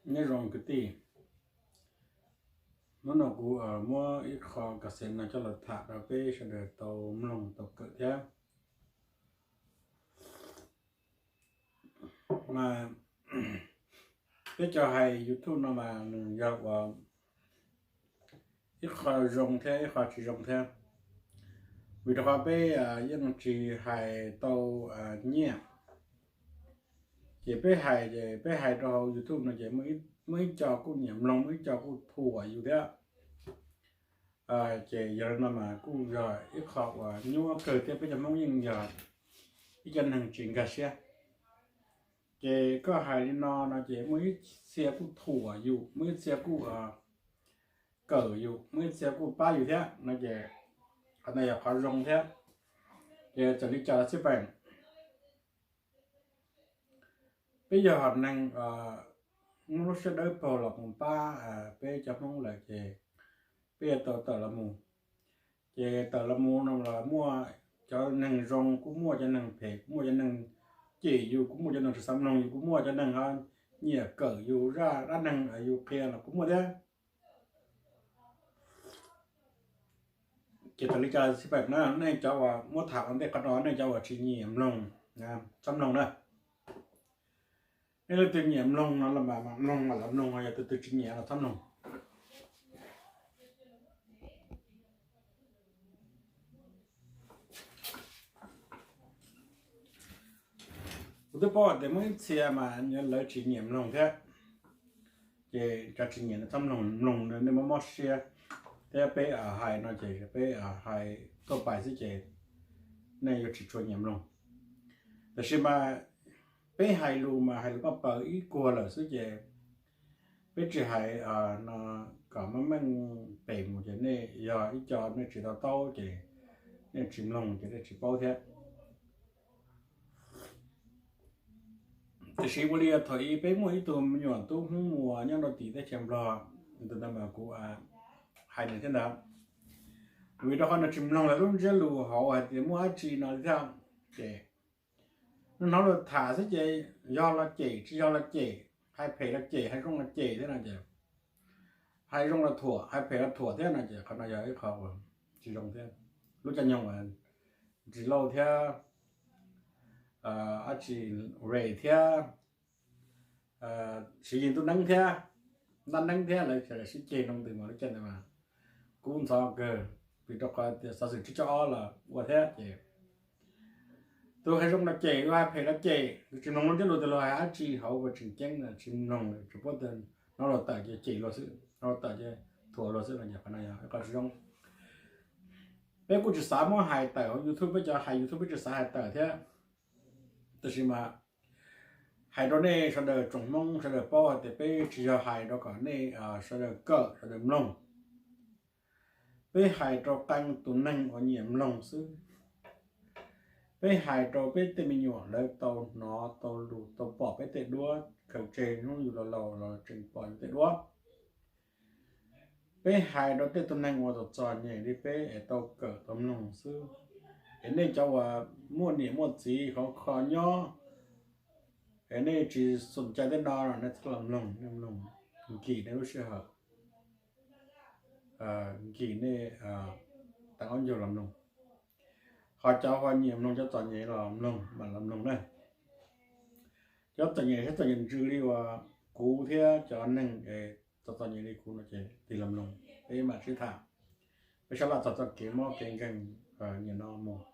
Nyob zoo kwv tij, hnub no kuv muab ib qho kas xev no coj los tham rau peb sawv daws tau mloog tau kawm thiab. Mas peb cov hais YouTube no mas nws yog ua ib qho zoo thiab ib qho tsis zoo thiab, vim rau qhov peb yeej tsis hais tau nyiaj. Ces peb hais ces peb hais rau hauv YouTube no ces muaj ib co kuj nyiam mloog, muaj ib co kuj thuam yus thiab. Ces yog li no mas kuj yog ib qho uas nyuaj kawg thiab peb cov Hmoob yeej yog ib co neeg tsis nkag siab. Ces koj hais li no no ces muaj ib txhia kuj thuam yus, muaj ib txhia kuj kawm yus, muaj ib txhia kuj pab yus thiab no ces qhov no yog qhov zoo thiab. Ces txawm li cas los xij peem, peb yog hom neeg muaj lub siab dawb paug los mus pab peb cov Hmoob lawm ces peb yuav tau tawm los mus. Ces tawm los mus no los muaj cov neeg zoo kuj muaj, cov neeg phem kuj muaj, cov neeg cem yus kuj muaj, cov neeg tsis xav mloog yus kuj muaj, cov neeg nyiam kawm yus zaj dab neeg yus qhia los kuj muaj thiab. Ces txawm li cas xij peem na, nej cov uas muab tham ua ntej qhov no, nej cov uas tsis nyiam mloog, txhob mloog na. Nej leej twg nyiam mloog no los mas mloog, mas lawv mloog, yog tus twg tsis nyiam los txhob mloog. Kuv twb paub tias muaj ib txhia mas lawv tsis nyiam mloog thiab. Ces cov tsis nyiam no txhob mloog, mloog nej mob mob siab. Thiab peb hais no ces peb hais tuaj pais xwb ces nej yuav tsis tshua nyiam mloog. Tab sis mas peb hais lus mas hais lus paj paws ib kuag lawm xwb ces peb tsis hais no kom meej meej pem mus ces nej yog ib co nej tsis to taub ces nej tsis mloog ces nej tsis paub thiab. Tiam sis ua li thaum ub peb muaj ib tug me nyuam tub Hmoob Muas nyob rau tim teb chaws Nplog, tus ntawd mas kuv hais nws thiab ntag. Vim rau qhov nws tsis mloog lawv lub ntsiab lus hauv hais tias muaj dab tsi no li thiab. Ces nws hnov luag tham xwb ces yog los cem, tsis yog los cem, hais phem los cem, hais zoo los cem thiab no ces, hais zoo los thuam, hais phem los thuam thiab no ces qhov no yog ib qho uas tsis zoo thiab. Lub caij nyoog uas Ntsis Lauj thiab dab tsi, Ray thiab Siv Yis Tub Neeb thiab Ntaj Neeb thiab lawv sib ceg nroo ntws mas lub caij ntawd mas kub ntxhov kawg, vim rau qhov tias xov xwm tsib caug ob los ua thiab ces tus hais zoo los cem, tus hais phem los cem, tsis mloog lub ntsiab lus, tus hais dab tsi hauv uas tseem ceeb tsis mloog, tsuas paub tias hnov luag tawm ces cem luag xwb, hnov luag tawm ces thuam luag xwb no ces qhov no yog ib qho tsis zoo. Peb kuj tsis xav muab hais tawm hauv YouTube, peb cov hais YouTube peb tsis xav hais tawm thiab. Tab sis mas hais rau nej sawv daws tsoom Hmoob sawv daws paub hais tias peb tsis yog hais rau kom nej sawv daws kawm sawv daws mloog. Peb hais rau qee tus neeg uas nyiam mloog xwb. Peb hais rau peb tej me nyuam lawv tau hnov tau lus tau pom peb tej duab khaws tseg hnub yus laus laus los tseem pom yus tej duab. Peb hais rau tej tus neeg uas txom txom nyem li peb es tau kawm tau mloog xwb. Es nej cov uas muaj niam muaj txiv khov kho nyob, es nej tsis xom cai tej no los nej txhob los mloog, nej mloog nkim nej lub sij hawm, nkim nej teev ob ncaug los mloog. Ho cov uas nyiam mloog cov txom nyem los mloog mam los mloog na. Cov txom nyem thiab txom nyem ntsws li uas kuv thiab cov neeg txom txom nyem li kuv no ces tig los mloog, peb mam sib tham, peb sab laj txog txoj kev mob kev nkeeg nim no mus.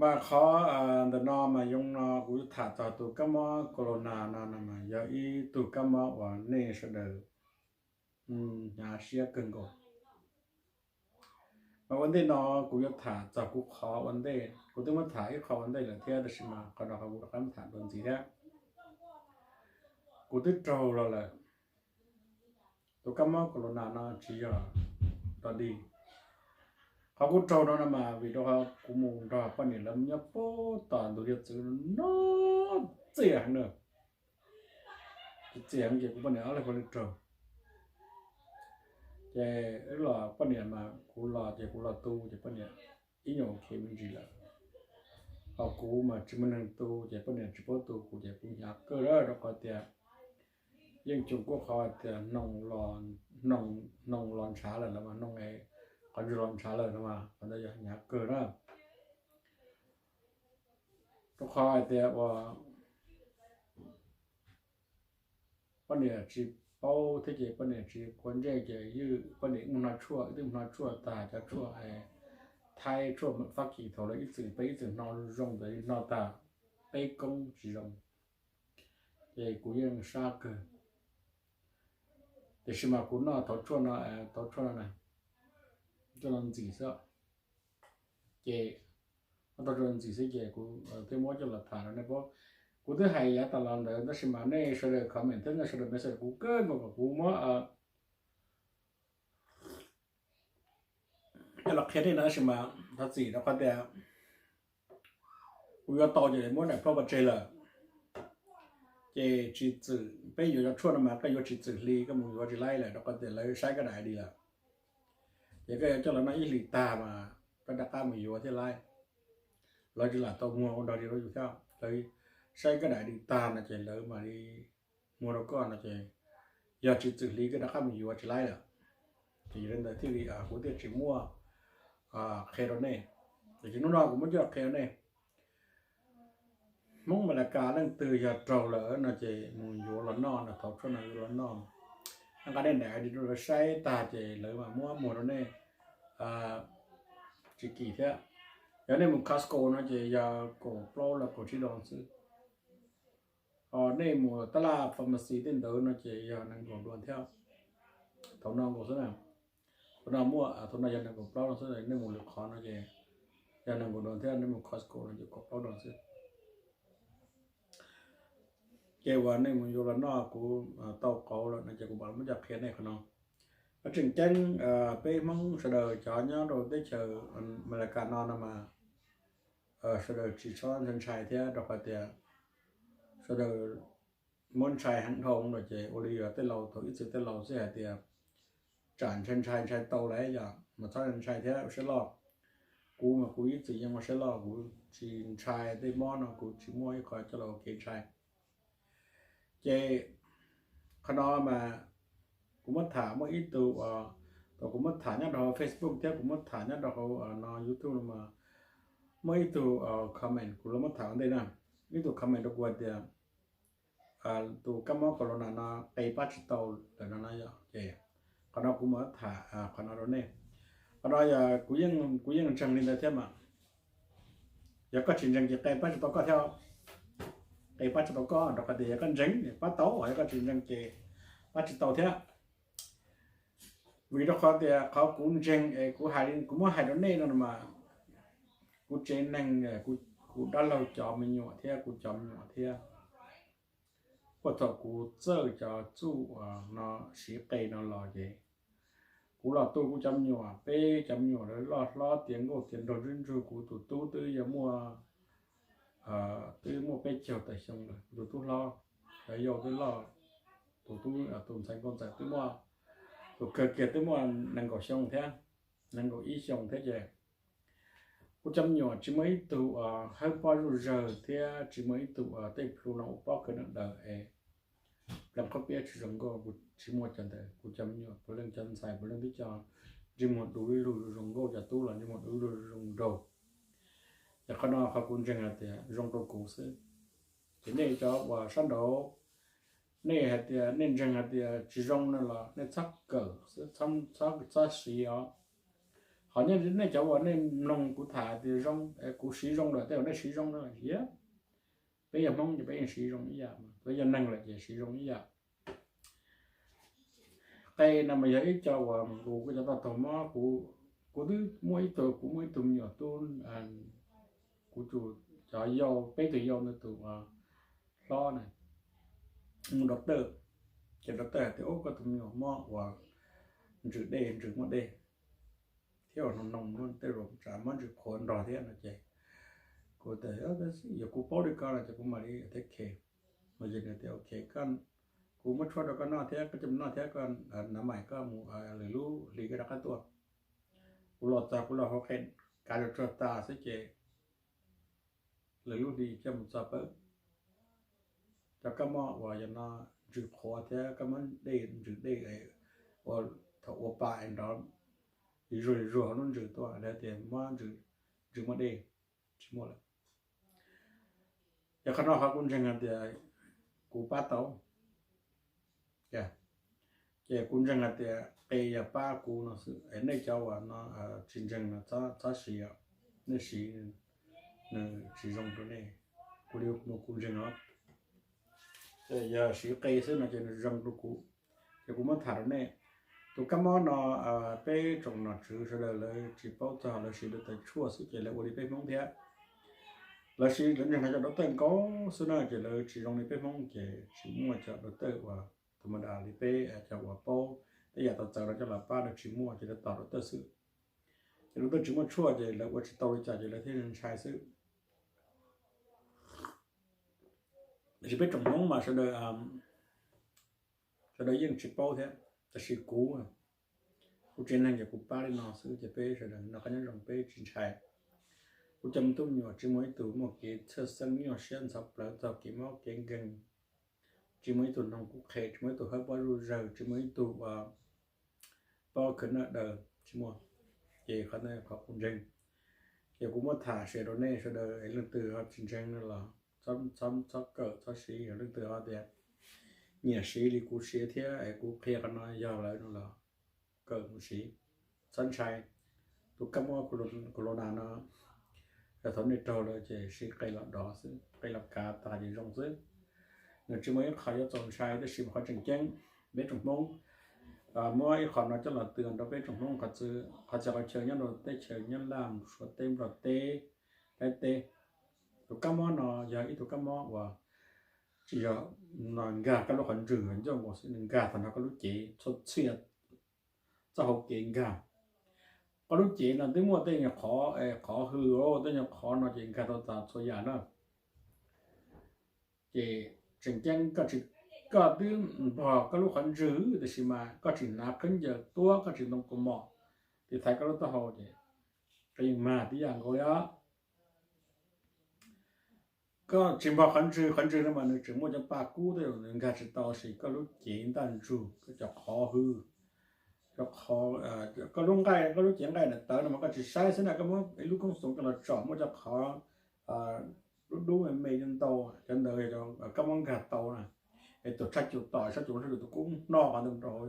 Mas qhov ntawm no mas yoo no kuv yuav tham txog tus kab mob corona no no mas yog ib tug kab mob uas nej sawv daws hnyav siab kawg nkaus. Mas ua ntej no kuv yuav tham txog kuv qhov ua ntej, kuv twb muab tham ib qho ua ntej lawm thiab tab sis mas qhov no qhov kuv rov qab muab tham dua ntxiv thiab. Kuv twb raug los lawm. Tus kab mob corona no tsis yog dog dig. Qhov kuv raug no no mas vim rau qhov kuv mus nrog poj niam lawv nyob puag tom ntug hiav txwv no, txias heev na. Txias heev ces kuv poj niam ob leeg paj li raug. Ces wb los poj niam mas kuv los ces kuv los tu ces poj niam ib nyuag ok me ntsis lawm. Ho kuv mas tsis muaj neeg tu ces poj niam tsis paub tu kuv ces kuv hnyav kawg lawm rau qhov tias Yeej Tsuas Kuab qhov tias noog los ntshav lawm no mas, noog, qhov ntswg los ntshav lawm no mas, qhov ntawd yog hnyav kawg na. Rau qhov hais tias uas poj niam tsis paub thiab ces poj niam tsis quav ntsej ces poj niam mus hno tshuaj, ib tug mus hno tshuaj tag cov tshuaj Thaib, tshuaj Fab Kis thaum lawv ib txwm peb ib txwm hno zoo ntawd hno tag peb koob tsis zoo. Ces kuv yeej sab kawg. Tiam sis mas kuv noj tau tshuaj no, tau tshuaj no na, tshuaj no ntxim xwb. Ces noj tau tshuaj ntxim xwb ces kuv thiaj muab coj los tham rau nej paub. Kuv twb hais yav tas los ntawd tab sis mas nej sawv daws comment thiab nej sawv daws message kuv kawg nkaus kom kuv muab coj los qhia nej no tab sis mas thov txim rau qhov tias kuv yuav tau ces muab daim plaub pov tseg lawm. Ces tsis txwm peb yuav cov tshuaj no mas koj yuav tsis txwm hli, koj mus yuav tsis laib lawm rau qhov tias lawv saib koj daim I D lawm. Ces koj yuav coj lawv noj ib hlis tag mas koj rov qab mus yuav thiaj laib. Lawv tsis lam tau muag ua dog dig rau yus thiab, lawv saib koj daim I D tag no ces lawv mam li muag rau koj no ces yog tsis txwm hli koj rov qab mus yuav tsis laib lawm. Ces yog li ntawd thiaj li kuv thiaj tsis muaj qhia rau nej. Tiam sis hnub no kuv muab coj qhia rau nej. Hmoob Amelikas leej twg yog raug lawm no ces mus yuav los noj no, thaum tshuaj no yuav los noj. Nqa nej daim I D rau lawv saib tag ces lawv mam muab muag rau nej tsis kim thiab. Yog nej mus Costco no ces yog kaum plaub los kaum tsib doos xwb. Ho nej mus tab laj pharmacy tej ntawd no ces yog nees nkaum doos thiab. Thaum no nkaus xwb na. Thaum no muaj, thaum no yog nees nkaum plaub doos xwb, nej mus lwm qhov no ces yog nees nkaum doos thiab, nej mus Costco no ces kaum plaub doos xwb. Ces uas nej mus yuav los noj kuv tau qauv lawm no ces kuv mam muab coj qhia nej qhov no. Qhov tseem ceeb peb Hmoob sawv daws cov nyob rau teb chaws Amelikas no no mas sawv daws tsis txhob ntshai ntshai thiab rau qhov tias sawv daws muab ntshai heev dhau lawm ces ua li yog tej laus thaum ib txwm tej laus xij hais tias tsam ntshai ntshai ntshai tau lawm yom, mas txhob ntshai thiab ua siab loj. Kuv mas kuv ib txwm yeej ua siab loj, kuv tsis ntshai tej mob no, kuv tsis muaj ib qho coj los ua kev ntshai. Ces qhov no mas kuv muab tham muaj ib tug, thaum kuv muab tham nyob rau hauv Facebook thiab kuv muab tham nyob rau hauv no YouTube no mas muaj ib tug comment, kuv los muab tham ua ntej na, ib tug comment rau kuv hais tias tus kab mob corona no qe pab tsis tau lawm no no yom. Ces qhov no kuv mam tham qhov no rau nej. Qhov no yog kuv yeej ntseeg li ntawd thiab mas. Yog koj tsis ntseeg ces qe pab tsis tau koj thiab. Qe pab tsis tau koj rau qhov tias yog koj ntseeg pab tau, yog koj tsis ntseeg ces pab tsis tau thiab. Vim rau qhov tias qhov kuv ntseeg es kuv hais, kuv muab hais rau nej no mas kuv tsev neeg, kuv dab laug cov me nyuam thiab kuv cov me nyuam thiab, puag thaum kuv txawj cov txuj no siv qe no los ces kuv los tu kuv cov me nyuam, peb cov me nyuam loj hlob tiav nkauj tiav nraug ntsug ntsug, kuv tus tub twb yuav muaj, twb muaj peb caug tawm xyoo lawm, kuv tus tub hlob, cov yau twb loj, tus tub tus ntxhais nkauj ntxawm twb muaj, tus kawg kiag twb muaj nees nkaum xyoo thiab, nees nkaum ib xyoo thiab ces kuv cov me nyuam tsis muaj ib tug hawb pob zuj zawg thiab tsis muaj ib tug tej plhu no ua pob kawg nws daws es pleev qhob piab tsis zoo nkauj, kuv tsis muaj cov ntawd. Kuv cov me nyuam puav leej cov ntxhais puav leej twb cov ntsej muag du ib lug zoo nkauj, cov tub los ntsej muag du ib lug zoo nraug. Ces qhov no qhov kuv ntseeg hais tias zoo rau kuv xwb. Ces nej cov uas sab nraud, nej hais tias nej ntseeg hais tias tsis zoo no los nej txhob kawm, txhob siv os. Ho nej cov uas nej mloog kuv tham tias zoo, kuv siv zoo lawm tej uas nej siv zoo no, peb yog Hmoob ces peb yeej siv zoo ib yam, peb yog neeg lawm ces siv zoo ib yam. Qe no mas yog ib co uas kuv, kuv cov tau taug mob, kuv twb muaj ib tug, kuv muaj ib tug me nyuam tub, kuv tus, cov yau, peb tug yau ntawd tus hlob na mus doctor, ces doctor hais tias ub koj tus me nyuam mob uas ntsws dej, ntsws muaj dej thiab uas noo noo tej uas tsam mob ntsws qhuav nrog thiab no ces kuv tias yog kuv paub li ko no ces kuv mam li take care. Mas yog nws tias ok, kuv muab tshuaj rau koj noj thiab koj coj mus noj thiab koj nav mais koj mus lwm lub hlis koj rov qab tuaj. Kuv los txog kuv los hauv qe kav rau tsuag tas xwb ces lwm lub hlis coj mus txog pawg. Cov kab mob uas yog no ntsws qhuav thiab kab mob dej, ntsws dej ua, thaum ua pa es nrov zuag zuag hauv lub ntsws tuaj, lawv tias mob ntsws, ntsws muaj dej, tsis muaj lawm. Ces qhov no qhov kuv ntseeg hais tias kuv pab tau. Ces kuv ntseeg hais tias qe yog pab kuv no xwb, es nej cov uas no tsis ntseeg no txhob siv, nej siv nws tsis zoo rau nej. Kuv li mus kuv ntseeg os, yog siv qe xwb no ces nws zoo rau kuv. Ces kuv muab tham rau nej, tus kab mob no peb tsoom nom tswv sawv daws lawv tsis paub txog, lawv siv dav tawg tshuaj xwb ces lawv ua li peb Hmoob thiab. Lawv siv, lawv ntseeg cov dav tawg nkaus xwb na, ces lawv tsis zoo li peb Hmoob ces tsis muaj cov dav tawg uas tha ma da li peb cov uas paub tej yam tau txawv no coj los pab, lawv tsis muaj ces lawv tos dav tawg xwb. Ces dav tawg tsis muaj tshuaj ces lawv ua tsis tau li cas ces lawv thiaj ntshai xwb. Tiam sis peb tsoom Hmoob mas sawv daws, sawv daws yeej tsis paub thiab, tab sis kuv, kuv tsev neeg ces kuv pab li no xwb ces peb sawv daws noj qab nyob zoo peb tsis ntshai. Kuv cov me tub me nyuam tsis muaj ib tug muaj kev txhawj xeeb nyuaj siab ntxhov plawv txog kev mob kev nkeeg, tsis muaj ib tug noog kub qhe, tsis muaj ib tug hawb pob zuj zawg, tsis muaj ib tug uas pob khwv naj daws, tsis muaj. Ces qhov no qhov kuv ntseeg. Ces kuv muab tham share rau nej sawv daws es leej twg ho tsis ntseeg no los txhob kawm txhob siv, yog leej twg ho tias nyiam siv li kuv siv thiab es kuv qhia qhov no yog lawm no los kawm mus siv, txhob ntshai. Tus kab mob corona no yog thaum nej raug lawm ces siv qe los dov xwb, qe los kav tas ces zoo xwb. Nws tsis muaj ib qho yuav txaus ntshai, tab sis mas qhov tseem ceeb peb tsoom Hmoob muab ib qho no coj los twv rau peb tsoom Hmoob qhov txhia qhov chaw nyob rau teb chaws Nyab Laj, Suav teb, Nplog teb, Thaib teb. Tus kab mob no yog ib tug kab mob uas tsis yog nkag koj lub qhov ntswg ncauj nkaus xwb, nws nkag tag nrho koj lub cev, txhua txhia txoj hauv kev nkag. Koj lub cev no twb muaj tej nyuag qhov, qhov hws, tej nyuag qhov no ces nkag tau tas txhua yam na. Ces tseem ceeb koj tsis, koj twb npog koj lub qhov ntswg tab sis mas koj tsis hnav khaub ncaws tuab, koj tsis ntoo kaus mom, tiv thaiv koj lub taub hau ces koj yeej mag tib yam nkaus li os. Koj tsis npog qhov ntswg, qhov ntswg no mas nws tseem muaj cov pa kub tej zaum nws nkag tsis tau, tab sis koj lub cev ntaj ntsug, koj cov qhov hws, koj lub nqaij, koj lub cev nqaij daim tawv no mas koj tsis saib xwb na, koj muab ib lub koob xoom coj los tsom muaj cov qhov dub dub me me ntau, cov ntawd yog kab mob nkag tau na. Es tus tshaj cum tom, tshaj cum, tshaj cum tus koob hno qhov ntawd rau hauv,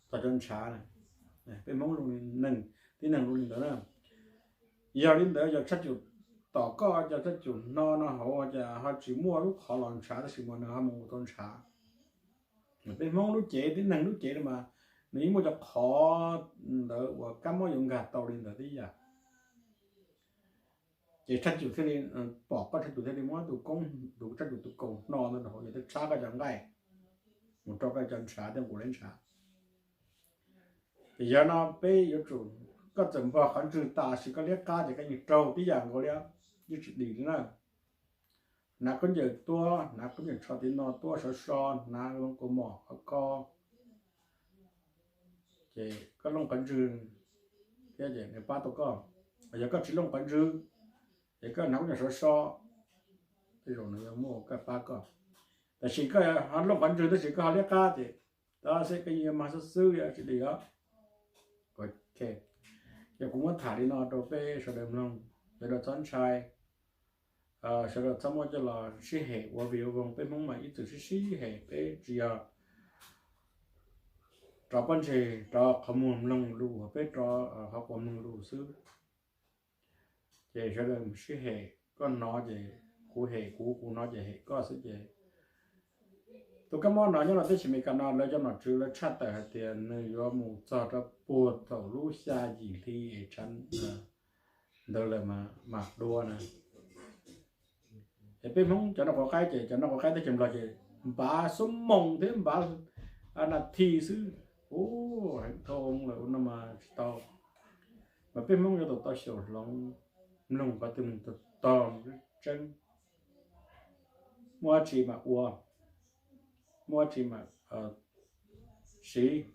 txog cov ntshav na. Peb Hmoob zoo li neeg, tib neeg zoo li ntawd na. Yog li ntawd yog tshaj cum tom koj, cov tshaj cum hno no hauv ces ho tsis muaj lub qhov los ntshav tab sis mas nws ho mus tau ntshav. Peb Hmoob lub cev, tib neeg lub cev no mas nws yeej muaj cov qhov ntawd uas kab mob yuav nkag tau li ntawd tib yam. Ces tshaj cum thiaj li pom koj, tshaj cum thiaj li muab tus koob, tus tshaj cum tus kaus hno ntawd rau hauv, yog thiaj tshab koj cov nqaij mus rau koj cov ntshav thiaj nqus lawv ntshav. Ces yog no peb yuav tsum, koj txawm npog qhov ntswg tas sis koj liab qab ces koj yeej raug tib yam nkaus li, yeej tsis dim li na. Hnav khaub ncaws tuab, hnav khaub ncaws tsho tiv no tuab sov so, hnav loo kaus mom qhov ko, ces koj looj qhov ntswg thiab ces nws pab tau koj. Yog koj tsis looj qhov ntswg, ces koj hnav khaub ncaws sov so, tej zaum nws yuav muaj koj pab koj. Tab sis koj ho looj qhov ntswg tab sis koj ho liab qab ces tab sis koj yeej yuav mag xwb xwb, tsis dim os. Ces kuv muab tham li no rau peb sawv daws mloog, sawv daws txhob ntshai, sawv daws txhob muab coj los sib hem ua vim ua voog. Peb Hmoob mas ib txwm sib sib hem, peb tsis yog rov pob ntseg rov qhov muag mloog lus, peb rov qhov quas mloog lus xwb. Ces sawv daws sib hem, koj hnov ces kuv hem kuv, kuv hnov ces hem koj xwb ces. Tus kab mob no nyob rau teb chaws Amelikas no lawv cov nom tswv lawv tshaj tawm hais tias nws yuav mus txog rau puag thaum lub xya yim hli es tshav ntawd lawm mam dua na. Es peb Hmoob cov noj quav qaib ces cov noj quav qaib teb chaws Nplog ces npav xuab moos thiab npav nas this xwb. Ua heev dhau lawm ua no mas tsis tau. Mas peb Hmoob yuav tau tau xyaum hloov mloog qhov twg mus tog tog tseeb. Muaj dab tsi mas ua, muaj dab tsi mas siv,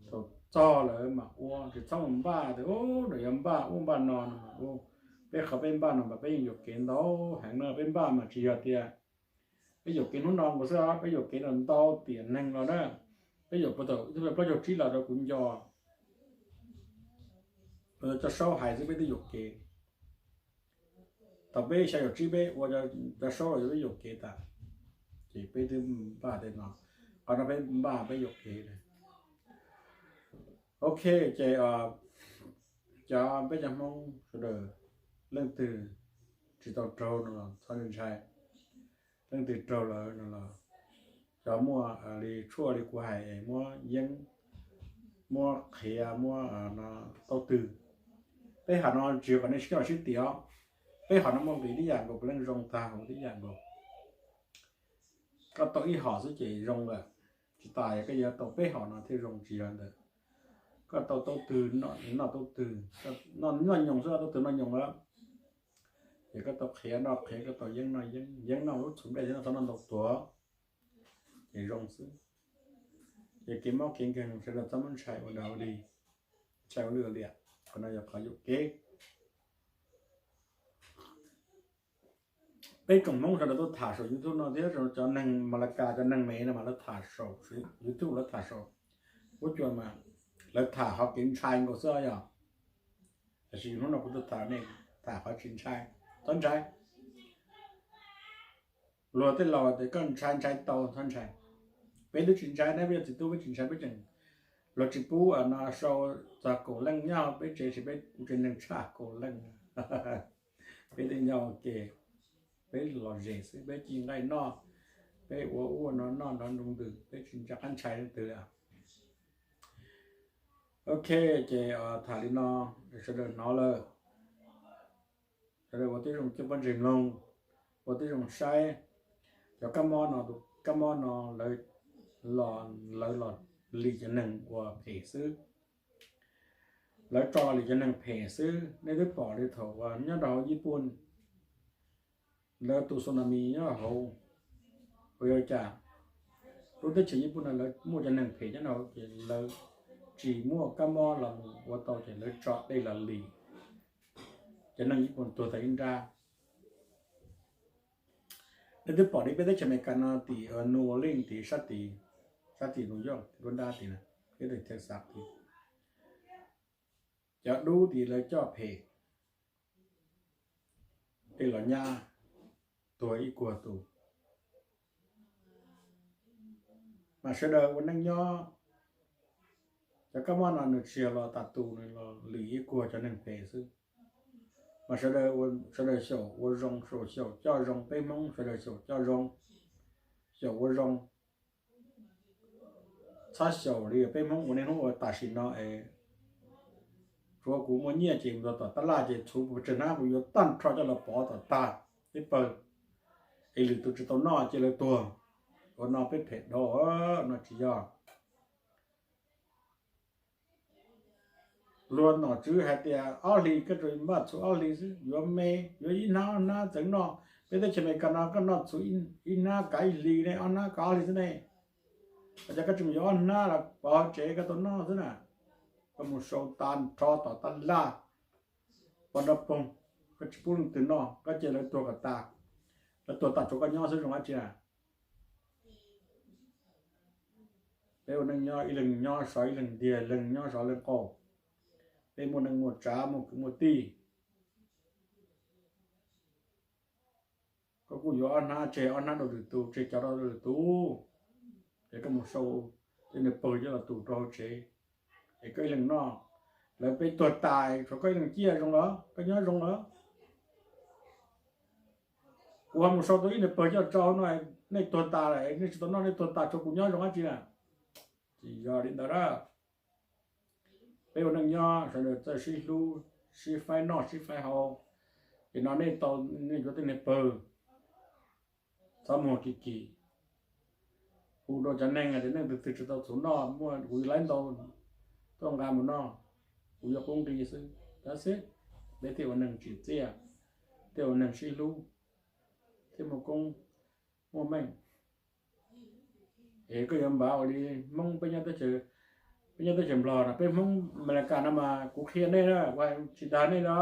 thaum txog lawm mam ua, tsis txhob mus npaj tias lawv yuav npaj ub npaj no no. Peb qhov peb npaj no mas peb yeej yuam kev ntau heev na. Peb npaj mas tsis yog tias Peb yuam kev hnub no nkaus xwb os, peb yuam kev ntau tiam neeg los na. Peb yuam puag thaum ib tug plaub caug tsib los rau kuv nco, cov Saub hais xwb peb twb yuam kev. Thaum peb xya caum tsib peb ua cov Saub los peb yuam kev tas, ces peb twb npaj tej no, qhov no peb npaj peb yuam kev. Ok, ces cov peb cov Hmoob sawv daws, leej twg tsis tau raug no los txhob ntshai, leej twg raug lawm no los xyov muaj li tshuaj li kuv hais es muab yeeb, muab qhiav, muab no tau twg. Peb hom no tsis yog kom nej sib coj sib tiam os, peb hom no muaj nqis tib yam nkaus, puav leej zoo tag huv tib yam nkaus. Koj tau ib hom xwb ces zoo lawm, tsis tas koj yuav tau peb hom no thiaj zoo, tsis yog ntawd. Koj tau tau twg noj tau twg, noj nyoos xwb tau twg noj nyoos lawm. Ces koj tau qhiav noj qhiav, koj tau yeeb noj yeeb, yeeb noj lub txhuv nplej thiab noj tau noj ntau tuag, ces zoo xwb. Ces kev mob kev nkeeg sawv daws txhob muab ntshai ua dag ua dig, ntshai ua lwj ua liam, qhov no yog qhov yuam kev. Peb tsoom Hmoob sawv daws tuaj tham saum YouTube no thiab cov neeg Malakas, cov neeg Mev no mas lawv tham saum YouTube, lawv tham saum huab cua mas lawv tham qhov kev ntshai nkaus xwb yog. Tiam sis hnub no kuv tuaj tham nej tham qhov tsis ntshai, txhob ntshai. Luag tej laus tias koj ntshai ntshai tau, txhob ntshai. Peb twb tsis ntshai na, peb yog txiv tub peb tsis ntshai, peb tseem, luag tsis pub no sau txog kaum leej nyob peb tsev, tsis peb kuv tsev neeg tshaj kaum leej. Peb twb nyob ua ke, peb lom zem xwb, peb ci nqaij noj, peb ua ub ua no noj nrov nroo ntws, peb tsis nco qab ntshai leej twg li. Ok, ces tham li no, sawv daws hnov lawm, sawv daws ua tib zoo coj pob ntseg mloog, ua tib zoo saib. Cov kab mob no, tus kab mob no lawv los, lawv los lim cov neeg uas phem xwb, lawv tso los lim cov neeg phem xwb. Nej twb pom li thaum uas nyob rau hauv Yij Pun, lawv tus tsunami nyob hauv, uas yog li cas lub teb chaws Yij Pun no lawv muaj cov neeg phem nyob rau hauv ces lawv tsis muaj kab mob los mus ua tau ces lawv tso dej los lim, cov neeg Yij Pun tuag tas ib nrab. Nej twb pom li peb teb chaws Amelikas no tim New Orleans tid, sab tim, sab tim New York tim nruab nrab tid, peb tim Texas tid, cov dub tid lawv coj phem tej los nyab tuag ib kuag tus. Mas sawv daws ua neej nyob, cov kab mob no nws tsis yog los tas tus, nws los lim ib kuag cov neeg phem xwb. Mas sawv daws, sawv daws xyaum ua zoo, xyaum coj zoo, peb Hmoob sawv daws xyaum coj zoo, xyaum ua zoo. Txhob xyaum li peb Hmoob ua niaj hnub ua tam sim no es, tsuav kuv muaj nyiaj ces mus tom tab laj ces txhuv pes tsawg hnab kuv yuav tag nrho coj los pov tom tag ib pawg, es lwm tus tsis tau noj ces lawv tuag. Ua no peb phem dhau, no tsis yog. Luag nom tswv hais tias ob hlis, koj tsuas npaj txhuv ob hlis xwb, yuav me, yuav ib hnab ob hnab txeev noj. Peb teb chaws Amelikas no koj noj txhuv ib hnab kav ib hlis ne, ob hnab kav ob hlis xwb ne. Ua cas koj tsis mus yuav ob hnab los pov hauv tsev koj tau noj xwb na? Koj mus sau tas nrho tom tab laj, pov nrov poog, koj tsis pub leej twg noj, koj cia lawv tuag kom tas. Lawv tuag tas tsuav koj nyob xwb zoo dab tsi na? Peb ua neej nyob ib leeg nyob sov ib leeg ntiag, leeg nyob sov leej qaug. Peb muaj neej muaj tsav, muaj kwv muaj tij. Koj kuj yuav ob hnab, tseg ob hnab rau lwm tus, tseg cov rau lwm tus, es koj mus sau tej niag pawg coj los tu rau hauv tsev, es koj ib leeg noj. Lawv peb tuag tas tsuav koj ib leeg ciaj, zoo los koj nyob zoo los? Kuv ho mus sau tau ib niag pawg coj tso no, nej tuag tas lawm nej tsis tau noj, nej tuag tas tsuav kuv nyob zoo dab tsi na? Tsis yog li ntawd a. Peb ua neej nyob sawv daws txawj sib hlub, sib faib noj sib faib haus. Ces no nej tau, nej yuav tej niag pawg, txhob muag kim kim. Hu rau cov neeg tias nej tus twg tsis tau txhuv noj, muaj kuv yuav laib ntau tuaj nqa mus noj, kuv yuav qub nqi xwb. Tab sis peb thiaj ua neeg tsim txiaj, thiaj ua neeg sib hlub, thiaj muaj koob muaj meej. Es koj yuav npav ua li Hmoob peb nyob teb chaws, peb nyob teb chaws Nplog no, peb Hmoob Amelikas no mas kuv qhia nej na, kuv hais tsis dag nej na.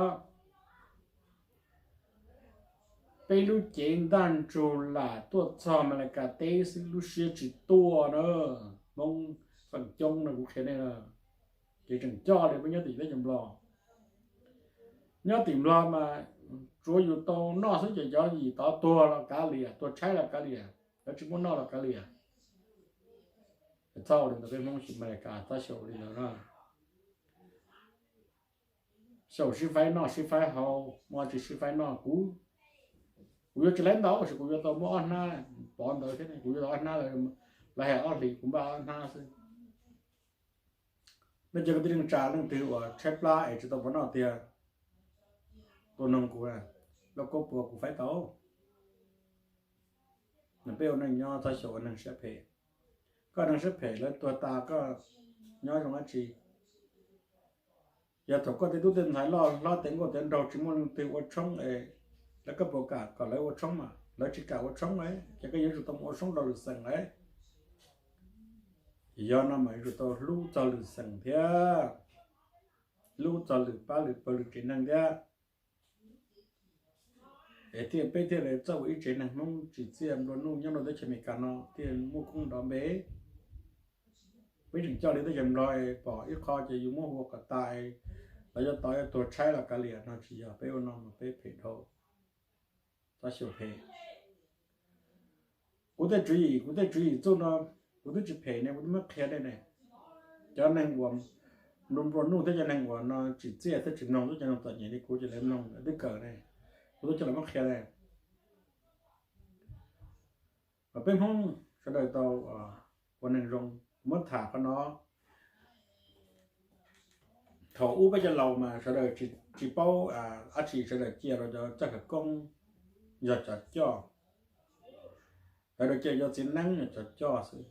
Peb lub cev ntaj ntsug lam tuaj txog Amelikas teb xwb, lub siab tsis tuaj na. Hmoob feem coob no kuv qhia nej, ces tseem coj li peb nyob tim teb chaws Nplog. Nyob tim Nplog mas tsuav yus tau noj xwb ces cov yim tod tuag los kav liam, tuag tshaib los kav liam, lawv tsis muaj noj los kav liam. Txhob ua li ntawd, peb Hmoob xyum Amelikas txhob xyaum li ntawd na. Xyaum sib faib noj sib faib haus, muaj tsis sib faib noj. Kuv, kuv yuav tsis laib ntau, tab sis kuv yuav tau muab ob hnab pov ntawd thiab, kuv yuav tau ob hnab, lawv hais ob hlis kuv npaj ob hnab xwb. Nej cov kwv tij neej tsa leej twg uas tshaib plab es tsis tau pov noj tiag, tuaj noog kuv, lauj kaub puas kuv faib tau. Peb ua neej nyob txhob xyaum ua neeg siab phem. Koj neeg siab phem lawv tuag tas koj nyob zoo dab tsi? Yog thaum koj tej tub tej ntxhais loj hlob tes nkauj tes nraug tsis muaj leej twg ua tshoob es lawv, koj puas kam kom lawv ua tshoob mas? Lawv tsis kam ua tshoob es ces koj yuav tsum tau mus ua tshoob rau lwm xeem lawm. Yog no mas yuav tsum tau hlub txog lwm xeem thiab, hlub txog lwm pab lwm pawg lwm tsev neeg thiab. Es thiaj peb thiaj li txawj ua ib tsev neeg Hmoob tsim txiaj nplua nuj nyob rau teb chaws Amelikas no thiaj muaj koob nrov npe. Peb tseem coj li teb chaws Nplog pom ib qho ces yus muab hu ua kom tas, lawv yuav tod yuav tuag tshaib los kav liam no tsis yog, peb ua no mas peb phem dhau, txhob xyaum phem. Kuv tej tswv yim, kuv tej tswv yim txuj no, kuv twb tsis phem ne, kuv twb muab qhia nej ne. Cov neeg uas nplua nplua nuj thiab cov neeg uas no tsim txiaj thiab tsis mloog, twb cov neeg txom nyem li kuv ces lawv mloog lawv twb kawm ne, kuv twb coj los muab qhia ne. Mas peb Hmoob sawv daws tau ua neeg zoo, kuv muab tham qhov no. Thaum ub peb cov laus mas sawv daws tsis paub dab tsi, sawv daws cia rau cov txawj khawv koob yog cov coj, sawv daws cia cov txiv neeb yog cov coj xwb.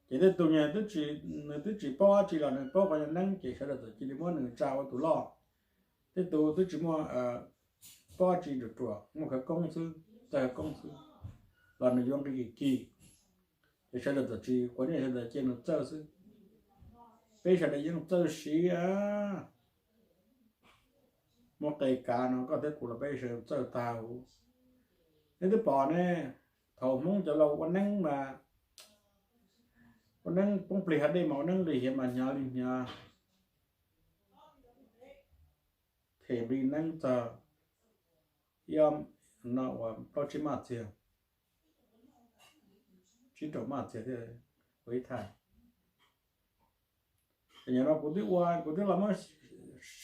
Ces tej tug nws twb tsis paub dab tsi los nws paub qhov yog neeb ces sawv daws txawm cia li muab nws tsa ua tus loj. Tej tus twb tsis muaj paub dab tsi, ruam ruam muaj khawv koob xwb, txawj khawv koob xwb los nws yuav nqi kis kis, ces sawv daws txawm tsis quav nyiaj, sawv daws cia nws txawj xwb. Peb sawv daws yeej txawj siv. Muab qe kav no koj thiab kuv los peb sawv daws txawj tag huv. Nej twb pom ne, thaum Hmoob cov laus ua neeb mas, ua neeb poob plig hav dej mas ua neeb li hiav mas hnyav li hnyav, them nqi neeb txog ib ob, no uas plaub tsib maj txiag, tsib rau maj txiag thiaj ua ib thaj. Ces nim no kuv twb ua, kuv twb los muab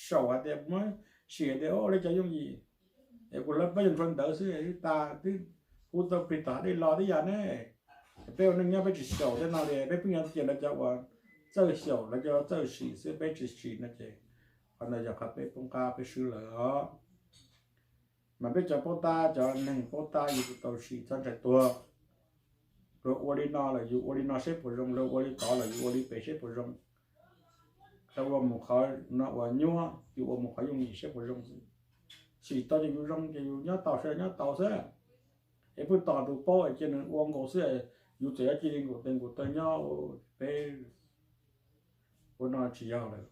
saum hais tias, muab sim hais tias ua li cas yooj yim, es kuv hlawv plaub caug ntawd xwb tas, twb hu tau plig tom hav dej los tib yam ne. Peb ua neej nyob peb tsis xyaum tej no li, peb pheej nyob cia lawv cov uas txawj xyaum, lawv cov txawj sim xwb, peb tsis sim no ces qhov ntawd yog qhov peb poob qab peb swb lawm os. Mas peb cov paub tab, cov neeg paub tab yus tau sim txhob ntshai tuag. Luag ua li no lawm yus ua li no seb puas zoo, luag ua li tod lawm yus ua li pem seb puas zoo. Luag ua mus qhov no uas nyuaj yus ua mus qhov yooj yim seb puas zoo xwb. Sim tau ces yus zoo ces yus nyob tau sawv daws nyob tau xwb. Es pheej tos tus paub es cia nws ua nkaus xwb, yus txawm yuav cia li nkaum tes nkaum taw nyob, peb ua no tsis yog lawm.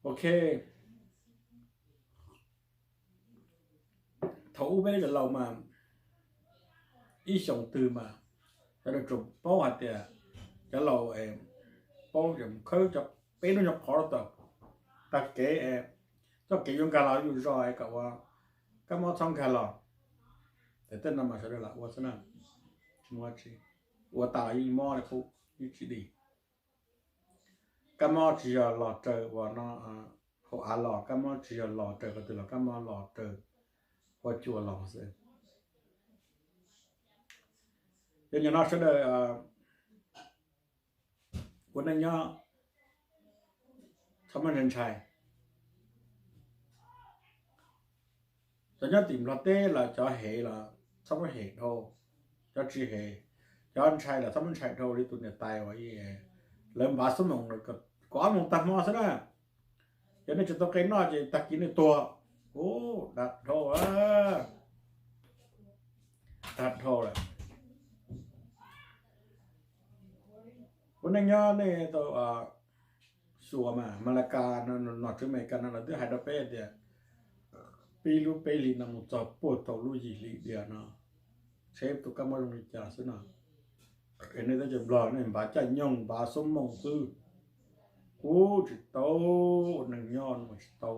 Ok. Thaum ub peb cov laus mas, ib xyoos twg mas, sawv daws tsuas paub hais tias, cov laus paub khawb cov peb lub nyuag qhov tag kev, txoj kev yuav nkag los yus zos kom ua, kab mob txhob nkag los. Ces tej no mas sawv daws lam ua xwb na, tsis muaj tsi, ua tas los yeej mob li qub, yeej tsis dim. Kab mob tsis yog los raws uas no hauv av los, kab mob tsis yog los raws qhov twg los, kab mob los raws hauv cua los xwb. Ces nim no sawv daws ua neej nyob txhob muab ntshai ntshai. Cov nyob tim Nplog teb los cov hem los txhob muab hem dhau, cov tsis hem, cov ntshai los txhob muab ntshai dhau li tus niam tais uas lawv npav xub moos kaum ob moos tag hmo xwb na. Yog nej tsis tau qe noj ces tag kis nej tuag. Ub, dag dhau, dag dhau lawm. Ua neej nyob nej tau xyuas mas, Malakas, nom tswv Amelikas no lawv twb hais rau peb tias, peb lub peb hlis no mus txog puag thaum lub yim hlis diam no, seb tus kab mob zoo li cas xwb no. Es nej teb chaws Nplog nej npav caij nyoog npav xuab moos xwb, kuv tsis tau ua neeg nyob no mas tsis tau.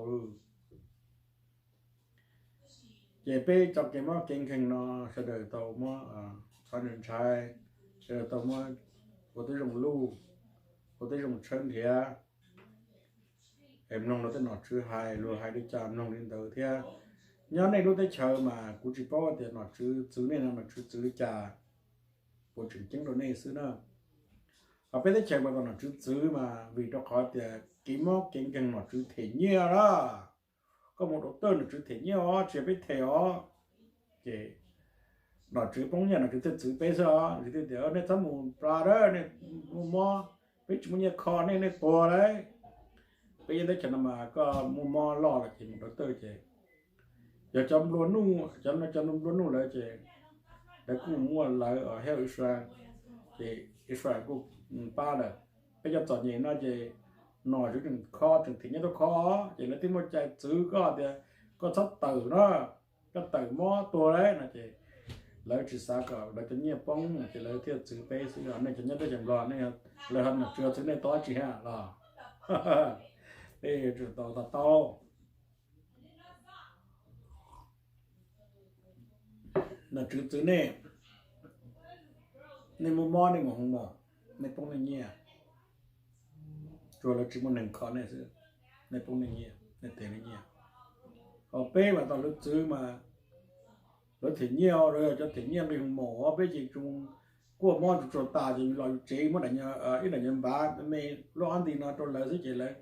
Ces peb tso kev mob kev nkeeg no sawv daws tau muab txhob ntshai, sawv daws tau muab ua tib zoo luj, ua tib zoo tshawb nrhiav, es mloog luag tej nom tswv hais, luag hais li cas mloog li ntawd thiab. Nyob nej lub teb chaws mas kuv tsis paub tias nom tswv txwv nej no nom tswv txwv li cas, puas tseem ceeb rau nej xwb na. Ho peb teb chaws mas tau nom tswv txwv mas vim rau qhov tias kev mob kev nkeeg nom tswv them nyiaj lawm. Koj mus rau tawj nom tswv them nyiaj os, tsis yog peb them os. Ces nom tswv poob nyiaj nom tswv thiaj txwv peb xwb os. Nom tswv thiaj tias nej txhob mus plas, nej muaj mob, peb tsis muaj nyiaj kho nej, nej tuag lawm. Peb yeej teb chaws no mas koj muaj mob loj lawm ces mus rau tawj ces yog cov nplua nuj, cov no cov nplua nuj lawm ces lawv kuj muaj lawv hab Israel, ces Israel kuj pab lawm. Peb cov txom nyem no ces nom tswv tseem kho, tseem them nyiaj tuaj kho, ces lawv thiaj muaj cai txwv koj tias koj txhob tawm no, koj tawm mob tuag lawm no ces lawv tsis xav kom lawv cov nyiaj poob ces lawv thiaj txwv peb xwb. Nej cov nyob teb chaws Nplog, nej, lawv ho nom tswv txwv nej tau dab tsi hab los? Peb yuav tsum tau to taub. Nom tswv txwv nej, nej muaj mob nej mus hoo mom, nej poob nej nyiaj, tsuas lawv tsis muaj neeg kho nej xwb, nej poob nej nyiaj, nej them nej nyiaj. Ho peb mas tau lawv txwv mas lawv them nyiaj, lawv yog cov them nyiaj nqi hoo mom, peb ces tsuas quaj mob tsuag tsuag tas ces yus los yus tsev, muab ib daim nyuag npav me lub ob nti no rau lawv xwb ces lawv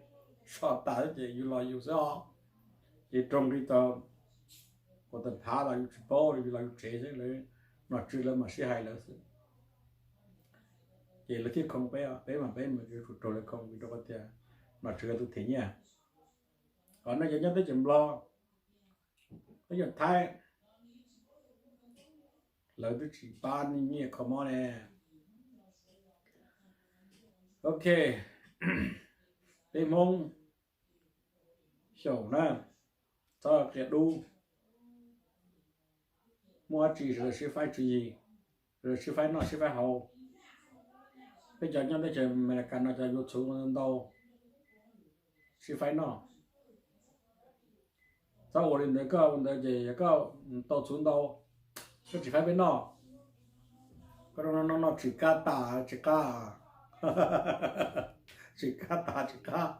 so tas xwb ces yus los yus xwb os. Ces raug nqi tau, kuv tau phav los yus tsis paub, yus los yus tsev xwb, lawv nom tswv lawv mam sib hais lawv xwb. Ces lawv thiaj khoo peb, peb mas peb yuav tsum raug lawv khoo vim rau qhov tias nom tswv tus them nyiaj. Ho nej cov nyob teb chaws Nplog, teb chaws Thaib, lawv twb tsis pab nej nyiaj kho mob ne. Ok, peb Hmoob xyaum na, txhob qia dub, muaj dab tsi sawv daws sib faib tswv yim, sawv daws sib faib noj sib faib haus. Peb cov nyob teb chaws Amelikas no cov yuav txhuv ntau, sib faib noj. Txhob ua li ntawd, koj ua ntawd ces yog koj tau txhuv ntau, koj tsis faib peb noj, koj noj noj tsis kab tas tsis qab, tsis kab tas tsis qab.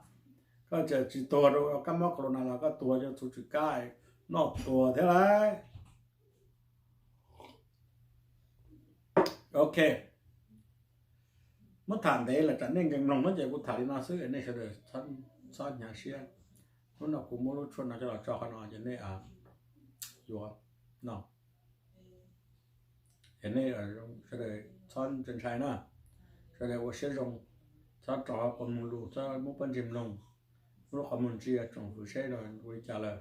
Koj tsis tuag rau kab mob corona los koj tuag cov txhuv tsis kab, noj tuag thiab lauj. Ok, muab tham ntev lawm tsam nej nkees mloog no ces kuv tham li no xwb, nej sawv daws txhob hnyav siab. Hnub no kuv muab lub tshuaj no coj los tso qhov no ces nej yuav no, es nej sawv daws txhob ntshai ntshai na, sawv daws ua siab zoo, txhob rau qhov muag lus, txhob muab pob ntseg mloog, muab lub qhov muag ntsia tsoom fwv seb ua li cas lawm.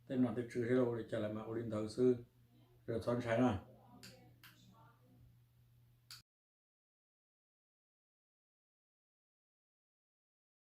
Tej nom tej tswv seb ua li cas lawm mas ua li ntawd xwb, sawv daws txhob ntshai na.